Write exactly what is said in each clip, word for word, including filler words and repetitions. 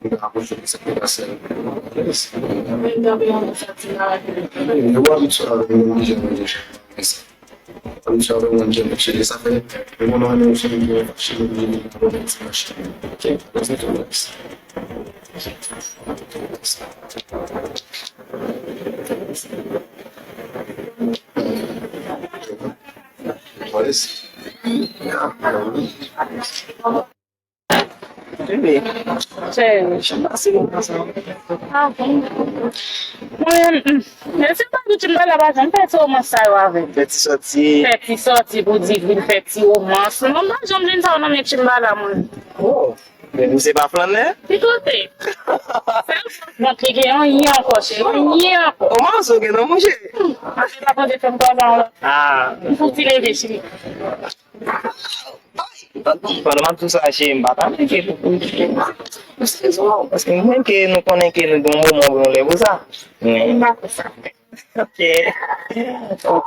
Mwen ta akonpanye sa te pase. Mwen ta akonpanye sa te pase. Mwen ta akonpanye sa te pase. Kòm sa, mwen menm, jan m cheri, sa fè, mwen konn anyen, yon cheri ki fache, li vin nan mwen ti mache. Ok, mwen se tou. Yes. Cheri. Ah, bon. Mwen, mm, men se pa tout ti m pale la, pa janm fè ti romans sa yo avè m. Fè ti sòti. Fè ti sòti pou di vin fè ti romans. Mwen pa janm jwenn sa yo nan men ti m pale la, mwen. Oh, men misye pa flannè? Li kote? Sèl kont li gen anyen ankò, cheri, anyen ankò. O mazo gen non, monchè. Ase pa konte fè m kòman la. Ah. M fouti leve, cheri. Pandan m ap di w sa, cheri, m pa ta renmen ke pou, pou, pou sezon an, paske m konn ke nou konnen ke nou gen yon moman pou nou lè pou sa. Men, m pa pou sa. Ok. Ok.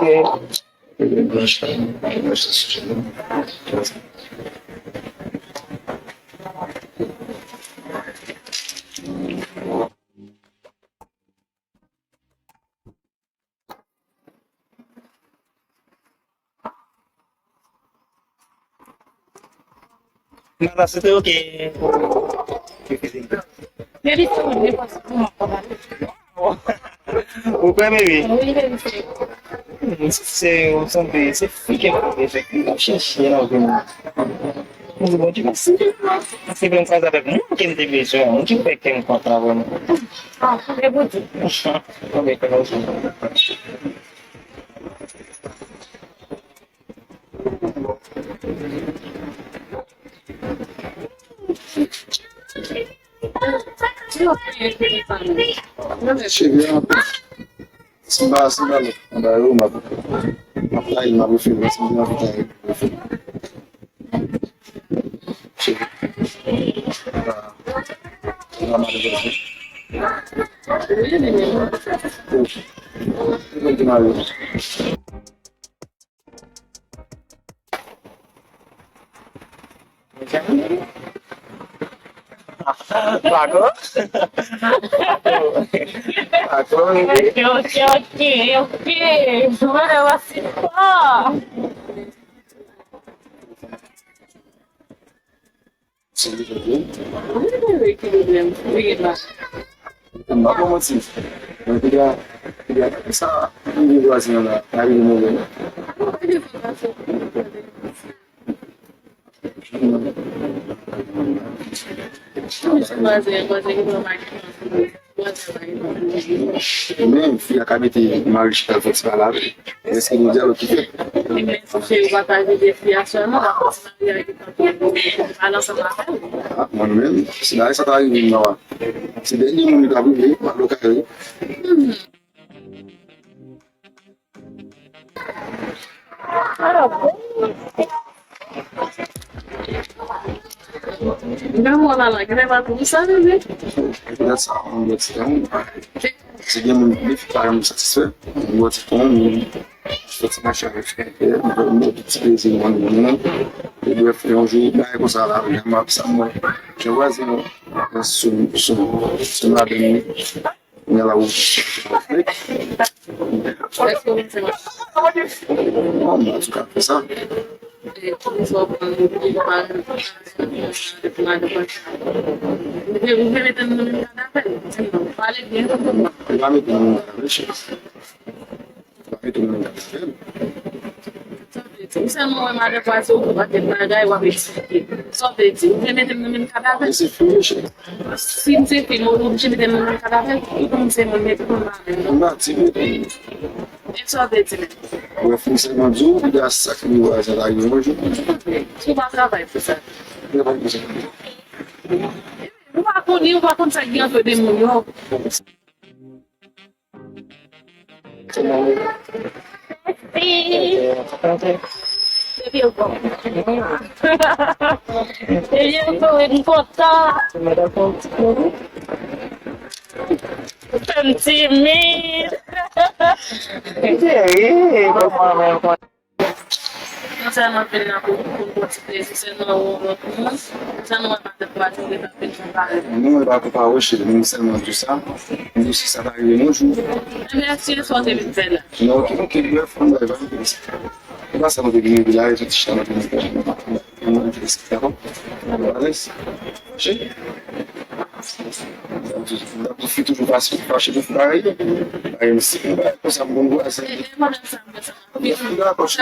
Mwen la, se te ok. Baby, se mwen, depanse pou mwen, kòman? Ou kwè, baby? Wi, baby, se. Hmm, se, se, ou sanble, se fi ke mwen te fè. Mwen chèche nan vi m. Mwen di, Bondye, mèsi. Mèsi pou m kwaze avèk moun ke m te bezwen, moun ki fè kè m kontan vrèman. Ah, se pou di. Bon, ben, kòman ou sanble? Cheve anpil. Si m pa, si m pa lòt, anba yo, m ap, m ap taye, m ap refè, si m gen anvi taye, m ap refè. Cheve. Ah, m ap refè. Oh. Mwen te mare. Dakò. Dakò. Ok, ok, ok, ok. Mwen wè si fò. Se li, se li. Wi, wi, wi, ki pwoblèm? Wi, la. M pa pou manti. Mwen, piga, piga, sa, m di vwazen an la, pa rive move, non. Men, fi a ka mete mari chita l fè ti pale avè l. Èske gen dyalòg ki fèt? Ebyen, cheri, w pa ta jije fi a sèlman, w ap kontinye avè l, pale ansanm avè l. Ah, mwen menm, si bagay sa ta rive m, mama, se dènye moun li t ap rele, m ap lo kare. Granmoun la la, gen pa pou sa, bebe. Gade sa, yon lòt ti granmoun. Si gen moun, de fi pa janm satisfè, yon lòt ti granmoun, yon lòt ti mache avèk frè, yon lòt ti plezi, mwen, mwen, mwen. E bref, yon jou, bagay konsa la, mwen, mwen, sa, mwen, jan vwazen an, sou, sou, sou madanm li. Mwen la ou. Èske ou konn fè mache? Bon, mwen tou ka fè sa. E, pou sa w pran pou pa pou madanm pa. Ou vle, ou vle mete m nan menm kad avè l? Di m non. Pale byen, tonton. Ou pa mete m nan menm kad avè l, cheri. Ou pa mete m nan menm kad avè l. Sa w vle di? Ou sèlman wè madan pase ou pou pakèt bagay, w ap eksplike. Sa w vle di? Ou vle mete m nan menm kad avè l? Men se fi w ye, cheri. Si m se fi m, ou oblije mete m nan menm kad avè l? Ou konn se moun, men tout moun pa menm non. M pa di mete m. E sa w vle di menm? Brèf, m sèlman di w, piga sa k rive w a, sa ta rive mwen, je. Si w pa travay pou sa. Mwen pa konn sa. Ou pa konnen, ou pa konn sa k gen ant de moun yo. Mèsi. Ebyen, bon. Ebyen, bon, m kontan. Fè m timid. Cheri, kòman menm? Non sèlman vin nan pou, pou, pou ti plezi, sèlman wè yon lòt moun, sèlman wè madanm pa jwe, pa vin pou pale. Non, e pa pou pa wè, cheri, mwen sèlman di sa. Mwen di si sa ta rive yon jou. Ebyen, si e sa w te vin fè la. Non, ok, ok, brèf, mwen bay vann. E pa sa mwen te vin vin la, e soti chita nan vin fè. Mwen te vin fè, dakò? Alèz. Cheri. Mwen ap di fi toujou fache, fache pou fi parèy. Parèy, si mwen bay konsa, mwen vwazen. E, e, mwen menm sa, mwen sa. Sa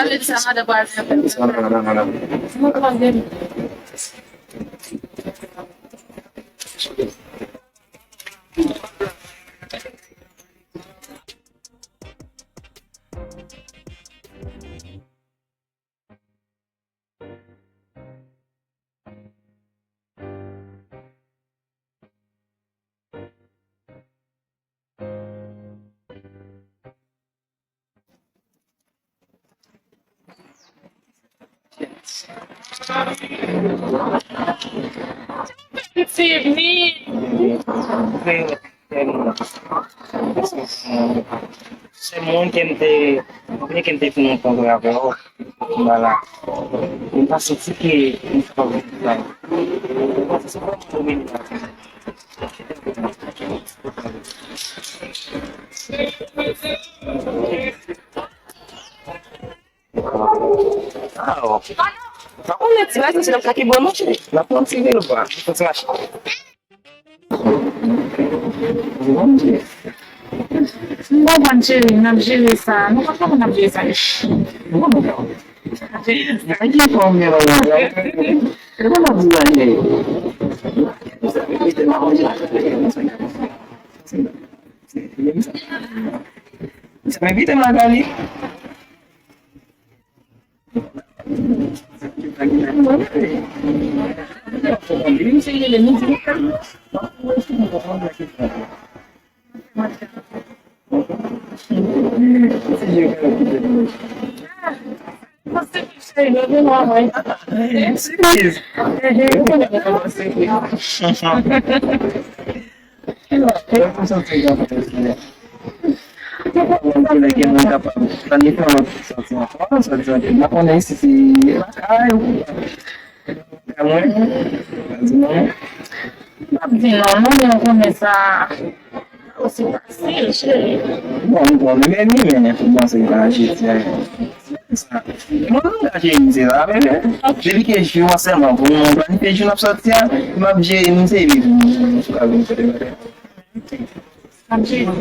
vle di sa, madan pral fè. Se mwen ke m te, ke m te fin yon kontre avè w. Vwala. M pa santi ke m kapab viv la. Se pa yon domèn la. Ah, oh. Pa konnen ti bagay, se nan kaki bò, monchè. N ap pran ti velo, bwa. Fò ti mache. M konprann, cheri, n ap jere sa. Nou konn kòman n ap jere sa. Mwen ki fòm gen nan mwen la. E pa m ap di bagay. Sa envite Magali. Mwen konnen gen moun kapab planifye yon lòt sòti ankò, sòti, sòti. M pa konnen si se lakay ou lakay mwen. Pa di non. M p ap di non, non, men ou konnen sa osi fasil, cheri. Bon, m konnen, men li, men ou panse pa jedi a. Sa. Mwen angaje m se sa, bebe. Depi ke jou an sèlman pou nou planifye jou n ap sòti a, m ap jere m se li pou nou ka vin kote bagay. M ap jere.